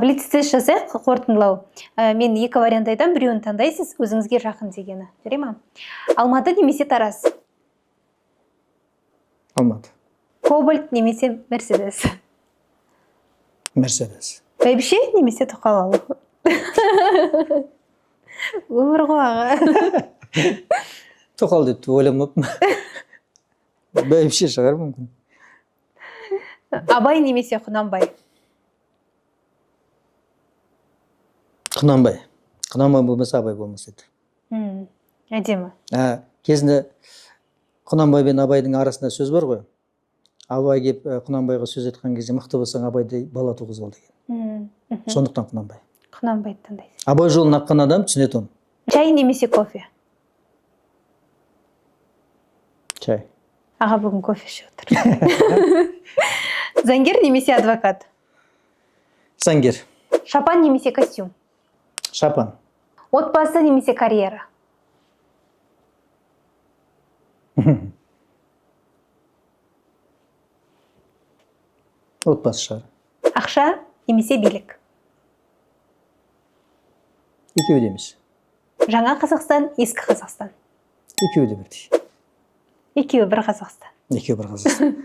Блиц тест жасайық, қорытындылау. Мен екі вариант айтамын, біреуін таңдайсыз, өзіңізге жақын дегені. Жарай ма? Алматы немесе Тараз? Алматы. Кобальт немесе Мерседес? Мерседес. Бәйбіше немесе тоқал алу? Өмір ғой, аға. Тоқал деп те ойламаппын. Бәйбіше шығар мүмкін. Абай немесе Құнанбай? Құнанбай. Құнанбай болмаса, Абай болмас еді. Әдемі. Кезінде Құнанбай мен Абайдың арасында сөз бар ғой. Абай келіп Құнанбайға сөз айтқан кезде, мықты болсаң, Абайдай бала туғызып ал деген. Сондықтан Құнанбай. Құнанбайды таңдайсыз. Абай жолын аққан адам түсінеді оны. Чай немесе кофе? Чай. Аға бүгін кофе ішіп отыр. Заңгер немесе адвокат? Заңгер. Шапан немесе костюм? Шапан. Отбасы немесе карьера? Отбасы шығар. Ақша немесе билік? Екеуі де емес. Жаңа Қазақстан, ескі Қазақстан? Екеуі де бірдей. Екеуі бір Қазақстан. Екеуі бір Қазақстан.